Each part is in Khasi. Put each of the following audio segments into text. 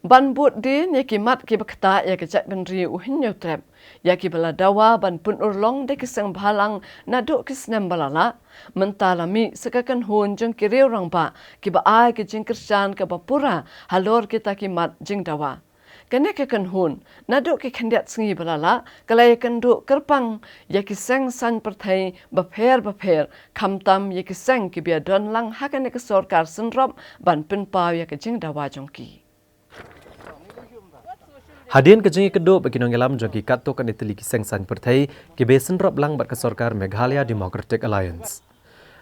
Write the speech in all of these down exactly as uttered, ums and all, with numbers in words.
Ban bud dien ïa ki mat kiba ktah ïa ka jaitbynriew u Hynñiewtrep, ïa kiba la dawa ban pynurlong da ki seng bhalang naduh ki snem ba la lah, mynta la mih sa ka kynhun jong ki riew rangbah kiba ai ka jingkyrshan kaba pura halor kita ki mat jingdawa. Kane ka kynhun, naduh ki khyndiat sngi ba la lah, ka la ïakynduh kyrpang ïa ki seng saiñ pyrthei bapher bapher, khamtam ïa ki seng kiba ïadon lang ha kane ka sorkar synrop ban pynpaw ïa ka jingdawa jong ki. Hadien ka jingïakynduh bad ki nongïalam jong ki katto katne tylli ki seng saiñ pyrthei kiba synrop lang bad ka sorkar Meghalaya Democratic Alliance,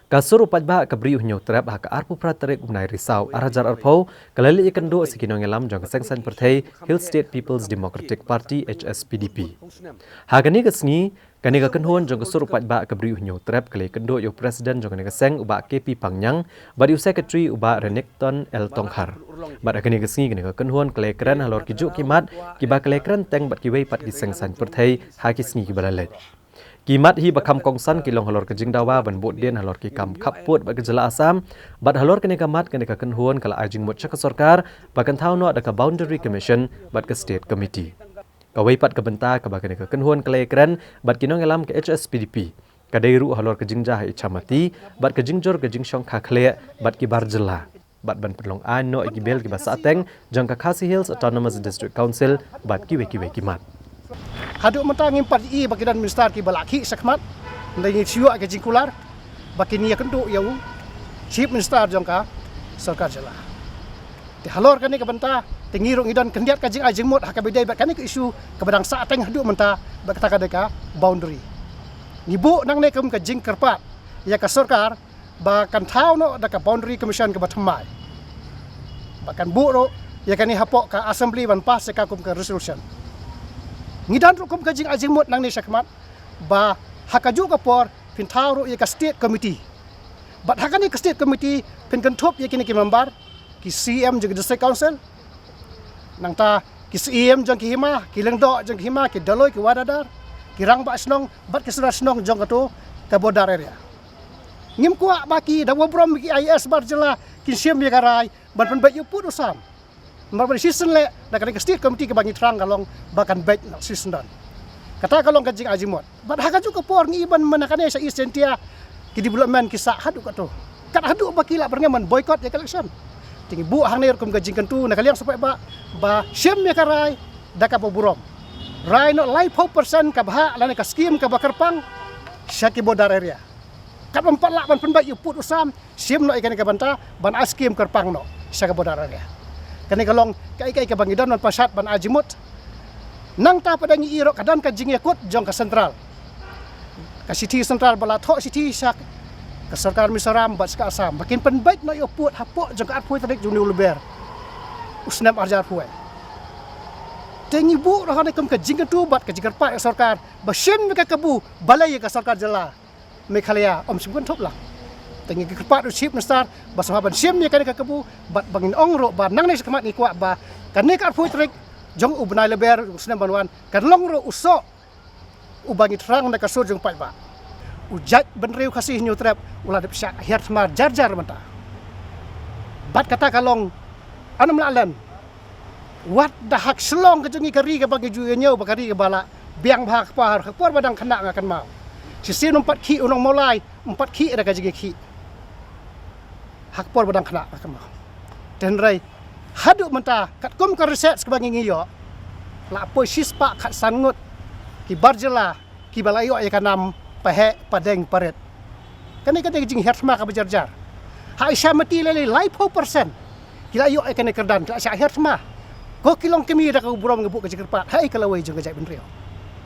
ka sur u paidbah ka Bri u Hynñiewtrep ha ka arphew phra tarik u bnai Risaw ar hajar arphew ka la leit ïakynduh sa ki nongïalam jong ka seng saiñ pyrthei Hill State People's Democratic Party, H S P D P. Ha kane ka sngi, kane ka kynhun jong ka sur u paidbah ka Bri u Hynñiewtrep ka la ïakynduh ïa u President jong kane ka seng u Bah K P Pangñiang bad ïa u Secretary u Bah Renikton L Tongkhar. Bad ha kane ka sngi kane ka kynhun ka la ïakren halor ki juh ki mat kiba ka la ïakren teng bad kiwei pat ki seng saiñ pyrthei ha ki sngi kiba la leit. Ki mat hi ba kham kongsan ki long halor ka jingdawa ban bud dien halor ki kam khappud bad ka jylla Assam, bad halor kane ka mat kane ka kynhun ka la ai jingmut sha ka sorkar ba kan thaw noh da ka Boundary Commission bad ka State Committee. Kawei pat ka bynta kaba kane ka kynhun ka la ïakren bad ki nongïalam ka H S P D P ka dei ruh halor ka jingjia ha Ichamati bad ka jingjur ka jingshongkha khlieh bad ki bar jylla, bad ban pynlong aiñ noh ïa ki bill kiba sahteng jong ka Khasi Hills Autonomous District Council bad kiwei kiwei ki mat. Haduh mynta ngim pat ïohi ba ki don minister kiba la khih shakhmat, hynrei ngi shu ïoh ka jingkular ba kin ïakynduh ïa u Chief Minister jong ka sorkar jylla. Te halor kane ka bynta te ngi ruh ngi don khyndiat ka jingai jingmut ha kaba ïadei bad kane ka issue kaba dang sahteng haduh mynta bad kata ka dei ka boundary. Ngi buh nangne kum ka jingkyrpad ïa ka sorkar ba kan thaw noh da ka Boundary Commission kaba thymmai. Ba kan buh ruh ïa kane hapoh ka Assembly ban pass ïa ka kum ka resolution. Ngi don ruh kum ka jingai jingmut nangne shakhmat ba ha kajuh ka por phin thaw ruh ïa ka State Committee. Bad ha kane ka State Committee phin kynthup ïa kine ki member, ki C M jong ki District Council, nangta ki C M jong ki hima, ki lyngdoh jong ki hima, ki dolloi, ki wahadar, ki rangbah shnong bad ki sordar shnong jong kato ka border area. Ngim kwah ba ki da waburom ki I A S bar jylla kin shim ïa ka rai ban pynbeit ïa u pud u sam. Namar ba shisien leh da kane ka State Committee kaba ngi thrang ka long ba kan beit noh shisien don. Kata ka long ka jingai jingmut. Bad ha kajuh ka por ngi ban mynta kane sha East Jaintia ki development ki sah haduh kato. Kat haduh ba ki lah byrngem ban boycott ïa ka election. Te ngi buh hangne ruh kum ka jingkyntu na ka liang sha u paidbah ba shim ïa ka rai da kaba burom. Rai noh laiphew percent ka bhah lane ka skim kaba kyrpang sha ki border area. Katba ym pat lah ban pynbeit ïa u pud u sam, shim noh ïa kane ka bynta ban ai skim kyrpang noh sha ka border area. Kane ka long kaei kaei kaba ngi don ban pynshad ban ai jingmut. Nangta pat ngi ïohi ruh ka don ka jingïakut jong ka central, ka shithi central ba la thoh shithi sha ka sorkar Mizoram bad sha ka Assam ba kin pynbeit noh ïa u pud hapoh jong ka arphew tarik jong une u Lber u snem ar hajar arphew. Te ngi buh ruh hangne kum ka jingkyntu bad ka jingkyrpad ïa ka sorkar ba shim ïa ka kabu balei ïa ka sorkar jylla Meghalaya ym shym kynthup lang. Te ngi kyrpad ïa u Chief Minister ba sngewbha ban shim ïa kane ka kabu bad ba ngin ong ruh ba nangne shakhmat ngi kwah ba kane ka arphew tarik jong u bnai Lber u snem ban wan kan long ruh u soh uba ngi thrang na ka sur jong u paidbah. U jaitbynriew Khasi Hynñiewtrep u la dep shah hiar thymmar jar jar mynta. Bad kata ka long, ym lah len. Wat da ha ka shlong ka jong ngi, ka ri kaba ngi ju ïa ñiew ba ka ri kaba la biang bha ha ka por, ha ka por ba dang khynnah nga kynmaw. Shisien ym pat khih u nong Mawlai, ym pat khih da ka jingïakhih ha ka por ba dang khynnah nga kynmaw. Te hynrei haduh mynta katkum ka research kaba ngi ngi ïoh, la poi shispah khatsan ngut ki bar jylla kiba la ïoh ïa ka nam Paheh, Padeng, Parit. Kane ka dei ka jinghiar thma kaba jar jar. Ha Ichamati lei lei laiphew percent ki la ïoh ïa kane ka kyrdan, ki la shah hiar thma. Ko ki long kmie, da ka burom nga buh ka jingkyrpad ha i ka lawei jong ka jaitbynriew.